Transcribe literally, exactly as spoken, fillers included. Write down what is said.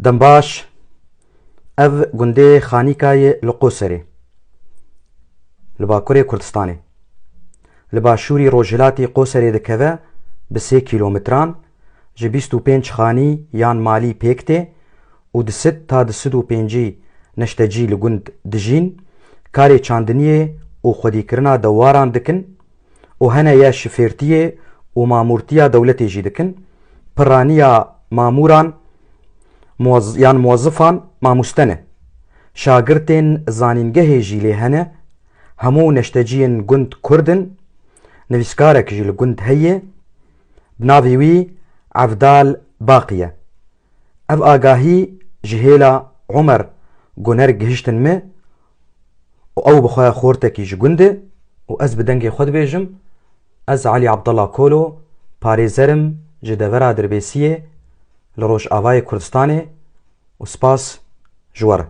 Dembaş, ev gundê Xanîka ye li Qoserê, li bakurê Kurdistanê. Li başûrî rojhilatî Qoserê dikeve bi sê kîlometran, ji bîst û pênc xanî yan malî pêk tê û di sed ta di sed û pêncî neştecî li gund dijîn, karê çandiniyê û xwedîkirina dewaran dikin û hene ye şifêrtiyê û mamûrtiya dewletê jî dikin, piraniya mamûran, muwez-, yan muwezifan mamûste ne. Şagirtên zanîngehê jî lê hene, hemû neşteciyên gund Kurd in, nivîskarek jî li gund heye, bi navê wî Evdal Baqî ye. Ev agahî ji hêla Omer Guner gihiştin me û ew bi xwe xortekî ji gund e û ez bi dengê xwe dibêjim, ez Elî Abdullah Kolo, parêzer im ji devera Dirbêsiyê li Rojavayê Kurdistanê û spas ji we re.